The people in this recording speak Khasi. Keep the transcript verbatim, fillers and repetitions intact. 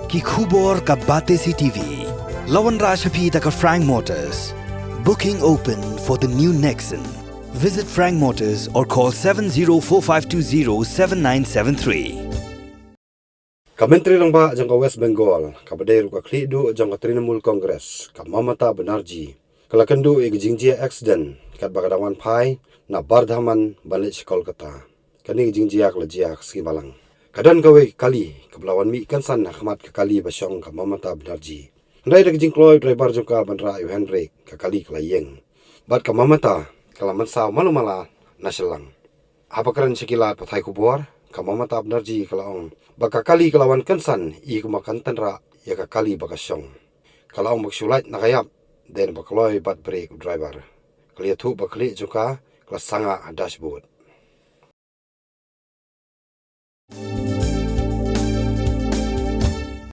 Ki khubor ka Batesi T V. La wanrah sha phi da ka Frank Motors. Booking open for the new Nexon. Visit Frank Motors or call seven zero four five two zero seven nine seven three. Ka Myntri Rangbah jong ka West Bengal, kaba dei ruh ka khlieh duh jong ka Trinamool Congress, ka Mamata Banerjee, ka la kynduh ïa ka jingjia accident katba ka dang wan phai na Bardhaman ban leit sha Kolkata. Kane ka jingjia ka la jia ka sngi Balang. Ka don kawei ka kali kaba la wan mih kynsan ha khmat ka kali ba shong ka Mamata Banerjee. Hynrei da ka jingkloi u driver jong ka ban rah ïa u handbrake, ka kali ka la ïeng. Bad ka Mamata ka la mynsaw malu mala na shyllangh. Haba kren sha ki lad pathai khubor, ka Mamata Banerjee ka la ong ba ka kali ka la wan kynsan i kumba kan tynrah ïa ka kali ba ka shong. Ka la ong ba ka shu lait na ka ïap, dei na ba kloi bad brake u driver. Ka la ïathuh ba ka khlieh jong ka ka la sangah ha dashboard.